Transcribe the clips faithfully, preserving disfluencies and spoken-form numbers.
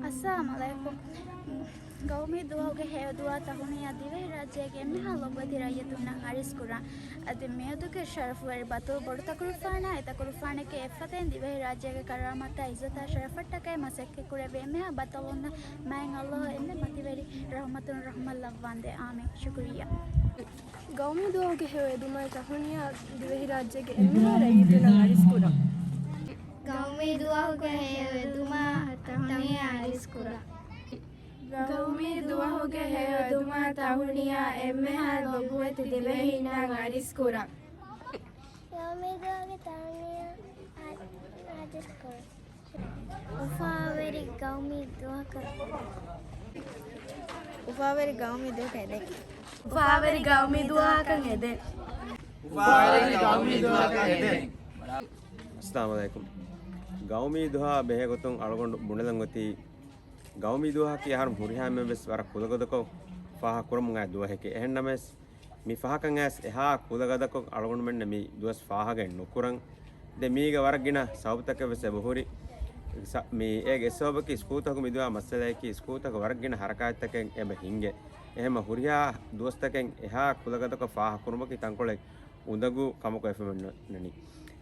އައްސަލާމު ޢަލައިކުމް. ގައުމީ ދުވަހުގެ ހެޔޮ ދުވާ ތަހުނިޔާ ދިވެހިރާއްޖޭގެ އެންމެހާ ލޮބުވެތި ރައްޔިތުންނަށް އަރިސްކުރަން. އަދި މިއަދުގެ ޝަރަފުވެރި ބަތުލް ބޮޑުތަކުރުފާނާ އެތަކުރުފާނެކޭ އެއްފަދައިން ދިވެހިރާއްޖޭގެ ކަރާމަތާ އިއްޒަތާ ޝަރަފަށްޓަކައި މަސައްކަތްކުރެއްވި އެންމެހާ ބައްތަލުންނަށް މާތް ﷲ އެންމެ މަތިވެރި ރަޙުމަތުން ރަޙުމަތް ލައްވާނދޭ. އާމީން. ޝުކުރިއްޔާ. ގައުމީ ދުވަހުގެ ހެޔޮ ދުމާ ތަހުނިޔާ ދިވެހިރާއްޖޭގެ އެންމެހާ ރައްޔިތުންނަށް އަރިސްކުރަން. ގައުމީ ދުވަހުގެ ހެޔޮ ދުމާ ތަހުނިޔާ އަރިސްކުރަން. ގައުމީ ދުވަހުގެ ހެޔޮ ދުމާ ތަހުނިޔާ އެންމެހާ ލޮބުވެތި ދިވެހިންނަށް އަރިސްކުރަން. ގައުމީ ދުވަހުގެ ތަހުނިޔާ އަ-، އަރިސްކުރަން. އުފާވެރި ގައުމީ ދުވަހަކަށް. އުފާވެރި ގައުމީ ދުވަހަކަށް އެދެން. އުފާވެރި ގައުމީ ދުވަހަކަށް އެދެން. އުފާވެރި ގައުމީ ދުވަހަކަށް އެދެން. އައްސަލާމު ޢަލައިކުމް. ގައުމީ ދުވަހާ ބެހޭގޮތުން އަޅުގަނޑު ބުނެލަން އޮތީ، ގައުމީ ދުވަހަކީ އަހަރު ހުރިހާ އެންމެން ވެސް ވަރަށް ކުލަގަދަކޮށް ފާހަގަކުރަމުން އައި ދުވަހެކޭ. އެހެންނަމަވެސް، މި ފަހަކަށް އައިސް އެހާ ކުލަގަދަކޮށް އަޅުގަނޑުމެންނަށް މި ދުވަސް ފާހަގައެއް ނުކުރަން. ދެން މީގަ ވަރަށް ގިނަ ސަބަބުތަކެއް ވެސް އެބަހުރި. ސަ-، މި އޭގެ އެއް ސަބަބަކީ ސްކޫލްތަކު މި ދުވާ މައްސަލައަކީ ސްކޫލްތަކު ވަރަށް ގިނަ ހަރަކާތްތަކެއް އެބަ ހިނގޭ. އެހެންމަ ހުރިހާ ދުވަސްތަކެއް އެހާ ކުލަގަދަކޮށް ފާހަގަކުރުމަކީ ތަންކޮޅެއް އުނދަގޫ ކަމަކު އެފަމެން ނު-، ނުނި.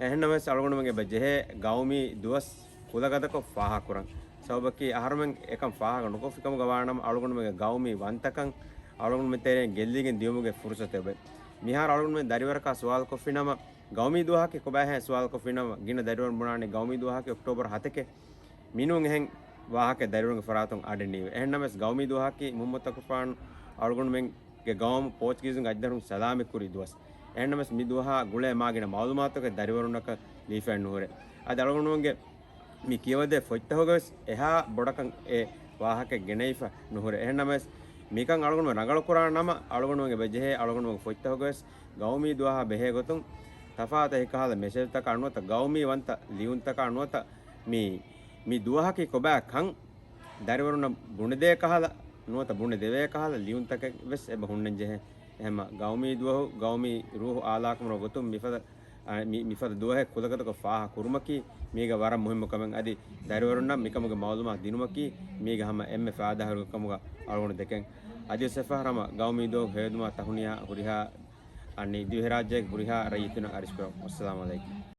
އެހެންނަމަވެސް އަޅުގަނޑުމެން އެބަ ޖެހޭ ގައުމީ ދުވަސް ކުލަގަދަކޮށް ފާހަގަކުރަން. ސަބަބަކީ އަހަރުމެން އެކަން ފާހަގަ ނުކޮށްފި ކަމުގަ ވާނަމަ އަޅުގަނޑުމެންގެ ގައުމީ ވަންތަކަން އަޅުގަނޑުމެން ތެރެއިން ގެއްލިގެން ދިޔުމުގެ ފުރުސަތު އެބަ. މިހާރު އަޅުގަނޑުމެން ދަރިވަރަކާ ސުވާލުކޮށްފިނަމަ، ގައުމީ ދުވަހަކީ ކޮބާހޭ ސުވާލުކޮށްފިނަމަ، ގިނަ ދަރިވަރުން ބުނާނީ ގައުމީ ދުވަހަކީ އޮކްޓޯބަރު ހަތެކޭ. މިނޫން އެހެން ވާހަކަ ދަރިވަރުންގެ ފަރާތުން އަޑެއް ނީވޭ. އެހެންނަމަވެސް ގައުމީ ދުވަހަކީ މުޙައްމަދު ތަކުރުފާނު އަޅުގަނޑުމެންގެ ގައުމު ޕޯޗުގީޒުންގެ އަތްދަށުން ސަލާމަތްކުރި ދުވަސް. އެހެންނަމަވެސް މި ދުވަހާ ގުޅޭ މާގިނަ މަޢުލޫމާތުތަކެއް ދަރިވަރުންނަކަށް ލިޔެފައެއް ނުހުރޭ. އަދި އަޅުގަނޑުމެންގެ މި ކިޔަވަދޭ ފޮތްތަކުގަވެސް އެހާ ބޮޑަކަށް އެ ވާހަކަ ގެނައިފަ ނުހުރޭ. އެހެންނަމަވެސް، މިކަން އަޅުގަނޑުމެން ރަނގަޅުކުރާ ނަމަ، އަޅުގަނޑުމެން އެބަޖެހޭ އަޅުގަނޑުމެންގެ ފޮތްތަކުގަވެސް ގައުމީ ދުވަހާ ބެހޭގޮތުން ތަފާތު އެކަހަލަ މެސެޖުތަކާ ނުވަތަ ގައުމީ ވަންތަ ލިޔުންތަކާ ނުވަތަ މި، މި ދުވަހަކީ ކޮބާ ކަން ދަރިވަރުންނަށް ބުނެދޭ ކަހަލަ ނުވަތަ ބުނެދެވޭ ކަހަލަ ލިޔުންތަކެއް ވެސް އެބަ ހުންނަންޖެހޭ. އެހެންމަ ގައުމީ ދުވަހު ގައުމީ ރޫހު އާލާކުމުން ގޮތުން މިފަދަ އަ، މި، މިފަދަ ދުވަހެއް ކުލަގަދަކޮށް ފާހަ ކުރުމަކީ މީގަ ވަރަށް މުހިއްމު ކަމެއް. އަދި ދަރިވަރުންނަށް މިކަމުގެ މަޢުލޫމާތު ދިނުމަކީ މީގަ ހަމަ އެންމެ ފާއިދާހުރި ކަމުގަ އަޅުގަނޑު ދެކެން. އަދިވެސް އެފަހަރު ހަމަ ގައުމީ ދުވަހު ހެޔޮދުމާ ތަހުނިޔާ ހުރިހާ އަންނި ދިވެހިރާއްޖޭގެ ހުރިހާ ރައްޔިތުންނަށް އަރިސްކުރަން. ވައްސަލާމު ޢަލައިކުމް.